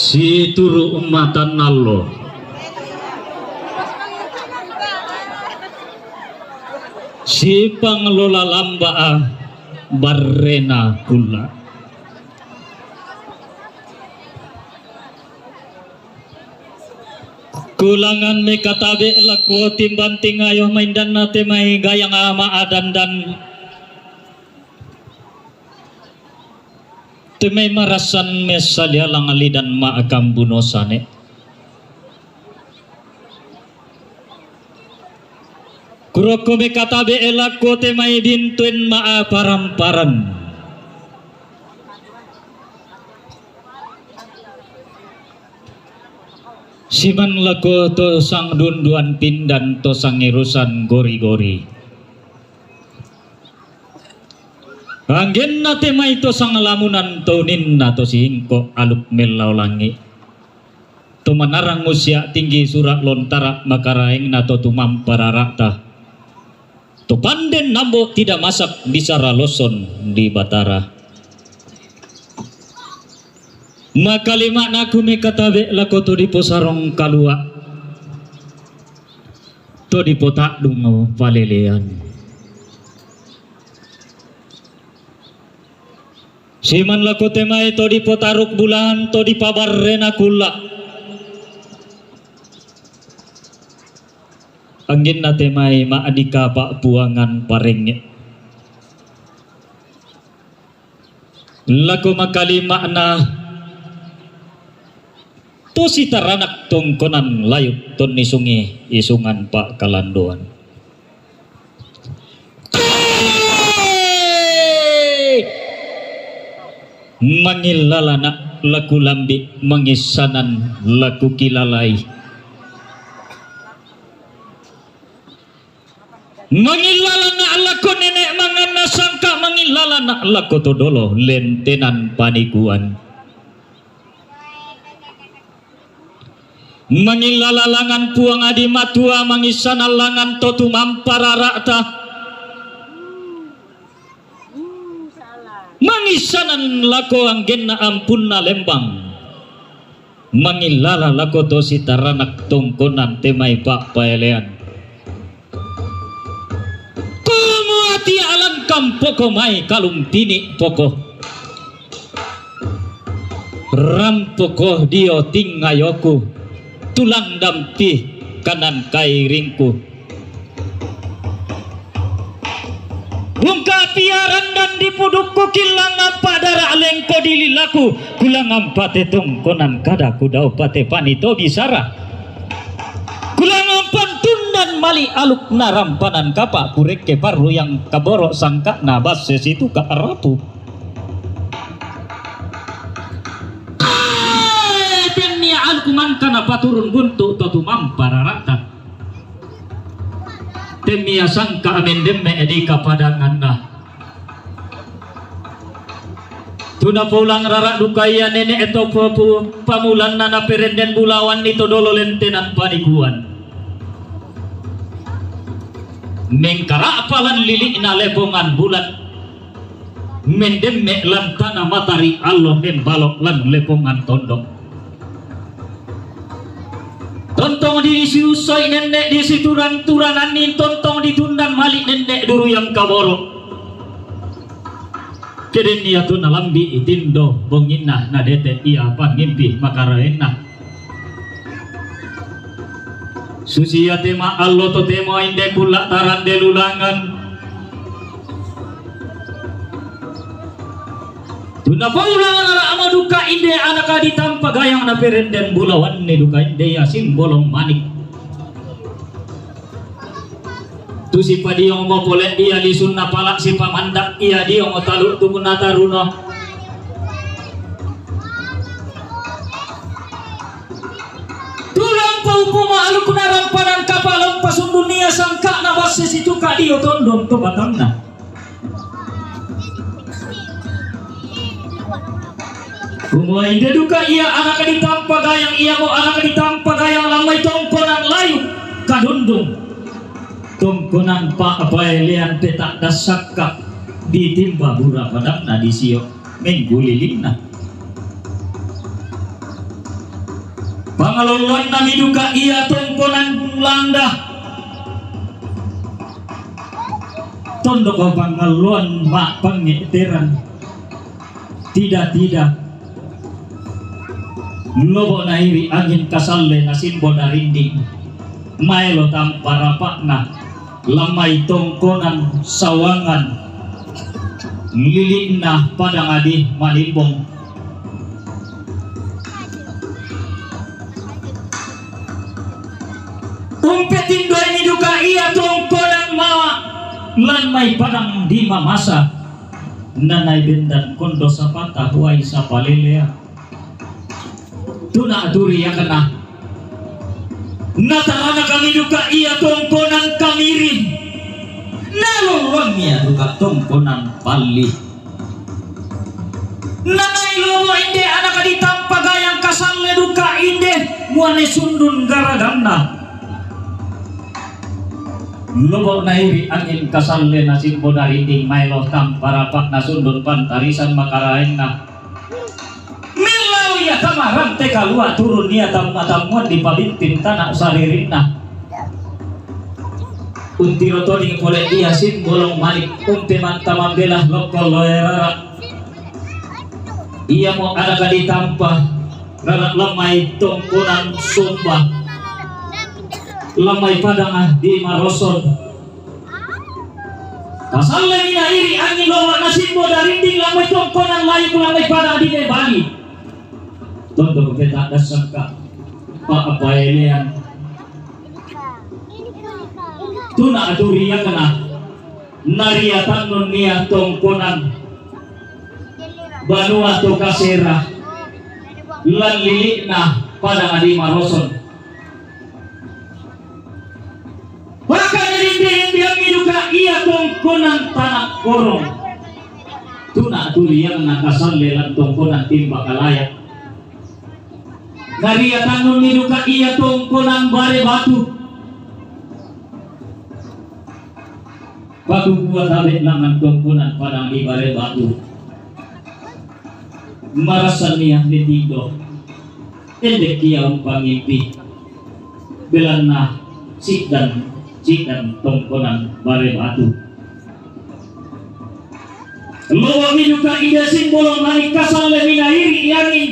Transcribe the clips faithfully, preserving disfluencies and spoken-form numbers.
Situru' matan allo. Sipanglola lamba'a barrena kulla'. Kulangan mekatabe' lako timbanting ayo maindanna te mai gayang ama adandan. Te mai marasan messalialang lidan ma'akambuno sane. Kurokko mekatabe' lako te mai bintuen ma'aparan-paran. Siman lako to sangdunduan pindan to sangirusan gori-gori. Anggenna te mai to sanglamunan to uninna to singko aluk mellao langi'. To manarang usia' tinggi sura' lontara' makaraengna to tumampa rara'ta. To panden nambo tidak masak bisara loson di Batara. Makalima'na ku mekatabe' lako to diposarong kalua', to dipota'dung palelean. Siman lako te mai to dipotaruk bulan, to dipabarrena kulla'. Anggenna te mai ma'dika pa'puangan parengnge'. Lako makalima'na to sitaranak tongkonan layuk tonni sungi isungan pa'kalandoan. Mangillalanna' laku lambi', mangissanan laku kilalai. Mangillalanna' lako nene' manganna sangka', mangillalanna' lako to dolo lentenan paniguan. Mangillala langan Puang Adi Matua, mangissanan langan to tumampa rara'ta. Mangissanan lako anggenna ampunna lembang. Mangillala lako to sitaranak tongkonan te mai pa'paelean. Komo ati alangkampoko mai kalumpini' poko. Rampoko dio tingayoku, tulang dampi kanan kairingku. Bungka' piaran dan dipudukku, kilangampa dara' lengko dililaku, kulangampa te tongkonan kada kudau pate pani to bisara. Kulangampan tundan mali' aluk narampanan kapa', kurekke parruyang kaboro' sangka'na basse situka' rapu. Ai, tennia aluk mangka napaturun guntu' to tumampa rara'ta. Tennia sangka' mendemme' di kapadanganna. Tu napoulang rara' duka ia nene' to pu-, pu-, pamulanna naperenden bulawanni to dolo lentenan paniguan. Mengkara'pa lan lili'na lepongan bulan. Mendemme' lan tana matari' allo, membalo' lan lepongan tondok. Tontong disiussoi nenne', disituran-turananni, tontong ditundan mali' nenne' duruyang kaboro'. Ke den ia tu nalambi'i tindo bonginna, nadete' ia pangimpi makaraenna. Susi ia te ma'allo totemo inde kulla' tarande lulangan. Tunna poulang rara'mo duka inde anaka ditampa gayang naperenden bulawanni duka inde ia simbolong manik. Tu sipadiongmo pole ia lisunna pala' sipamanda' ia diong talu' tukunna taruno. Tulang paupu ma'aluk narampanan kapa' lompa sundun ia sangka'na basse situka' dio tondon to batanna. Kumua inde duka ia anaka ditampa gayang, iamo anaka ditampa gayang lan mai tongkonan layuk kadundung. Tongkonan pa'paelean peta' dassakka' ditimba bura padanna disio menggulilinna. Pangaloloanna mi duka ia tongkonan landa. Tondoko pangaloloan ma pangnge'teran. Tida-tida. Lobo' nairi' angin kasalle nasimbo narinding. Maelo tampa rapa'na. Lammai tongkonan Sawangan. Lili'na padang adi manimbong. Umpetindoimi duka ia tongkonan mawa lan mai padang di mamasa, nanai bendan kondo sapata huai sapalelea. Tuna turiakna. Nataranakami duka ia tongkonan Kamiri. Nalolloangngi ia duka tongkonan Palli. Nanai lobo inde ana' ditampa gayang kasalle duka inde muane sundun garaganna. Lobo nairi' angin kasalle nasimbo narinding maelo tampa rapa'na sundun pantarisan makaraenna. Millau ia tama rante kalua' turun ia tammu-tammuan dipabintin tana saririnna. Untiro toding pole ia Simbolong Manik umpe manta mambela lokko loe rara. Iamo ana' ditampa rara lammai tongkonan Somba. Lammai padang di Maroson. Kasallemi nairi' angin lobo nasimbo narinding lammai tongkonan Layuk lammai padang di Bali. Tondoko peta dassangka. Pa'paelean. Tuna turiakna. Nariatannun ia tongkonan Banua to Kasera. Lan lili'na padang di Maroson. Maka narinde-indeangngi duka ia tongkonan Tana Korong. Tuna turiakna kasalle lan tongkonan Timba Kalaya. Nariatannunni duka ia tongkonan Bare Batu. Pakukua tabe' langngan tongkonan padang di Bare Batu. Marassanni ia nitindo. Endekki ia umpangimpi. Belanna si'dan, si'dan tongkonan Bare Batu. Lobo'mi duka ia Simbolong Manik kasallemi nairi' angin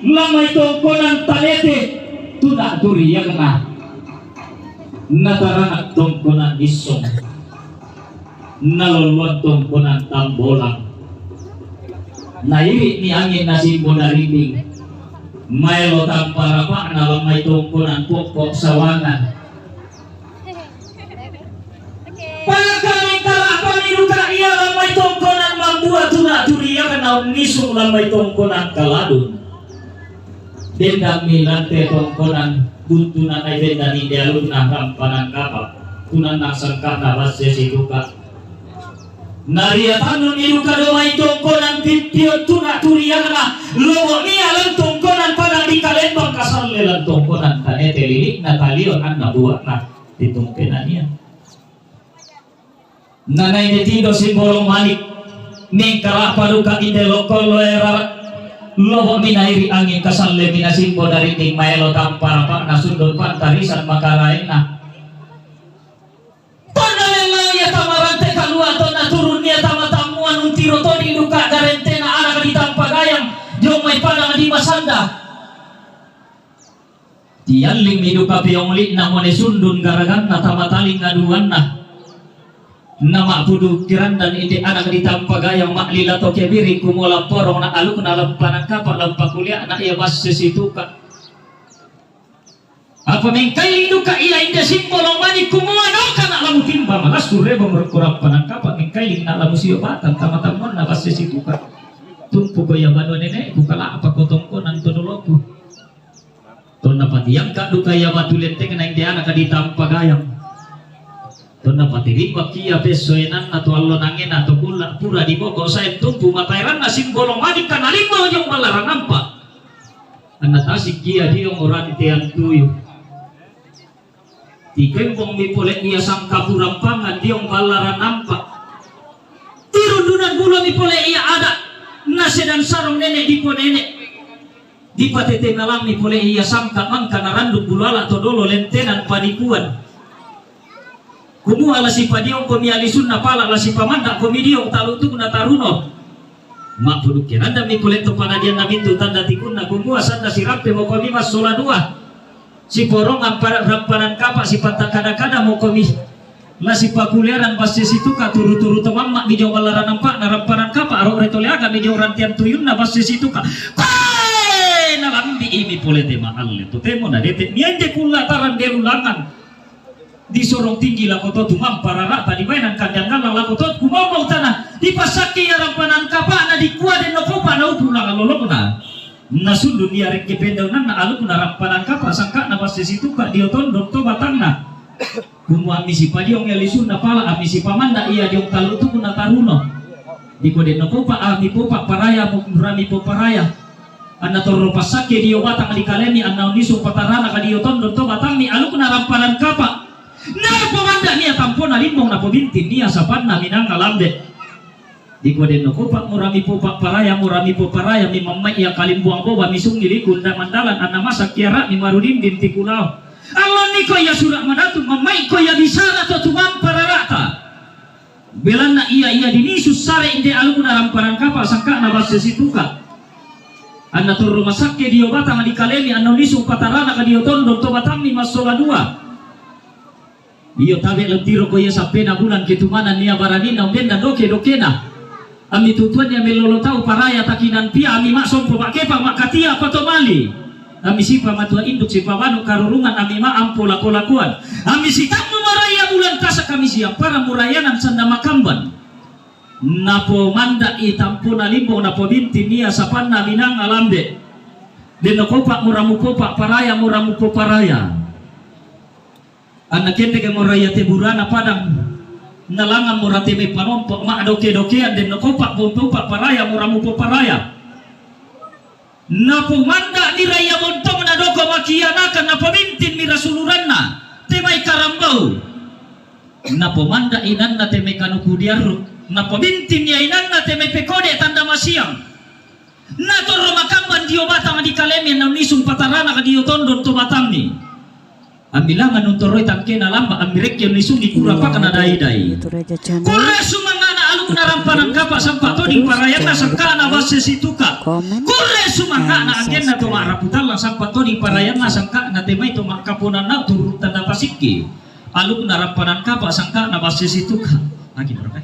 lammai tongkonan Tanete, tuna turiakna. Nataranak tongkonan Nissong. Nalolloan tongkonan Tambolang. Nairi'mi angin nasimbo narinding. Maelo tampa rapa'na lammai tongkonan Poppo Sawangan. Paka mengkala'pami duka ia lammai tongkonan Mambua, tuna turiakna unnisung lammai tongkonan Kaladun. Dendammi lante tongkonan Buntu nanai bendan inde alukna rampanan kapa', tunannang sangka'na basse situka'. Nariatannunni duka domai tongkonan Pittio, tuna turiakna, lobo'mi ia lan tongkonan padang di Kalembang kasalle lan tongkonan Tanete, lili'na Talion anna bua'na pitung penanian. Nanai nitindo Simbolong Manik, mengkala'pa duka inde lokko loe rara. Lobo'mi nairi' angin kasallemi nasimbo narinding maelo tampa rapa'na sundun pantarisan makaraenna. Tonna lella ia tama rante kalua', tonna turun ia tama tammuan, untiro toding duka garentena ana' ditampa gayang dio mai padang di Masanda. Tiallingmi duka peong li'na muane sundun garaganna tama taling aduanna. Nama'pudu kirandan inde ana' ditampa gayang ma'lila to kebiri kumua lamporong na alukna lampanan kapa' lampa kulia'na ia basse situka'. Apa mengkailing duka ia inde Simbolong Manik kumua, "Noka na' la mutimba malassu rebong rokko rampanan kapa', mengkailing na' la musio' batang tama tammuanna basse situka'. Tumpuko ia banua nene'ku, kala'pako tongkonan to doloku." Tonna patiangka' duka ia batu lentengna inde ana' ditampa gayang. Tonna patirimbakki ia pesso enanna to allo nangena to kulla' pura diboko sae tumpu mataeranna Simbolong Manik ka nalimbao diong ballaran ampa'. Anna tasikki ia diong orantean tuyu. Tikembongmi pole ia sangkapurang pangan diong ballaran ampa'. Tirundunan bulomi pole ia ada' nasedan sarong nene' diponene'. Ipatete nalami pole iya sangka mangka narandu bulala to dolo lentenan panipuan. Kumua la sipadiong komi alisunna pala la sipamanda komi diong talutuk na taruno. Ma'pudukke randami pole to panadianna mintu tanda tikunna kumua sanna sirappe mo komi massola dua. Siporong ampara rampanan kapa sipatta kada-kada mo komi. La sipakuliaran basse situka turu-turu to mamma mi jong ballaran ampa na rampanan kapa aro reto leaga mi jong rantian tuyunna basse situka. Koe nalambi imi pole te maalle to temo na dete mianje kulla taran delulangan. Disorong tinggi lako to tumampa rarata di bainan kandang ngalang lako to kumambau tanah. Dipasakki iya rampanan kapa na dikua den nokopa na upu langa lolokna. Nasundun iya rekke pendaunanna alukna rampanan kapa sangkana basse situka dio tondok to batangna. Kumu ami sipadiong iya lisunna pala ami sipamanda iya diong talutukna taruno. Diko den nokopa ami popa paraya murami poparaya. Anna torro passakke dio batang di kalemi anna unnisung patarana ka dio tondon to batangmi alukna rampanan kapa. Napomanda nia tampona limbong napobintin nia sapanna minanga lambe. Diko den nokopa murami popa paraya murami poparaya mi mammai iya kalimbuang boba mi sungi liku nda mandalan anna masak kiara mi marudindin tikulao. Allon niko iya sura madatu mammai ko iya bisara to tumampa rarata. Belanna iya iya dinisu sare inde alukna rampanan kapa sangkana basse situka. Anna torro masakke dio batang di kalemi anna unnisung patarana ka dio tondon to batangmi massola dua. Iyo tabe lentiro ko iya sappena bulan ketumanan nia baranina umbenna doke-dokena. Ami tutuan iya mellolo tau paraya takinan pia ami maksompo makkepa makkatia patomali. Ami sipa matua induk sipa banu karurungan ami ma ampo lako-lakoan. Ami sitammu maraya bulan tasak kami siampara murayanan sanda makamban. Napomanda i tampona limbong napobintin nia sapanna minanga lambe. Den nokopa muramu popa paraya muramu poparaya. Anna kendeke muraya te burana padang. Nalangan murate me panompo ma doke-dokean den nokopa pompopa paraya muramu poparaya. Napomanda mi raya montong na doko makianakan napobintin mi rasuluranna te mai karambau. Napomanda inanna te mai kanuku diarru napobintin ya inanna te mai pekode tanda masiang. Natorro makamban dio batang di kalemi na unnisung patarana ka dio tondon to batangmi. Ambilangan untoroi tangkena lamba ambirekke unnisungi kurapakna dai-dai. Kurre sumangana alukna rampanan kapa sampa toding parayanna sangkana basse situka. Kurre sumangana anggenna to ma'rapu tallang sampa toding parayanna sangkana te mai to ma'kaponanna turutta napasikki. Alukna rampanan kapa sangkana basse situka. Lagi berapa?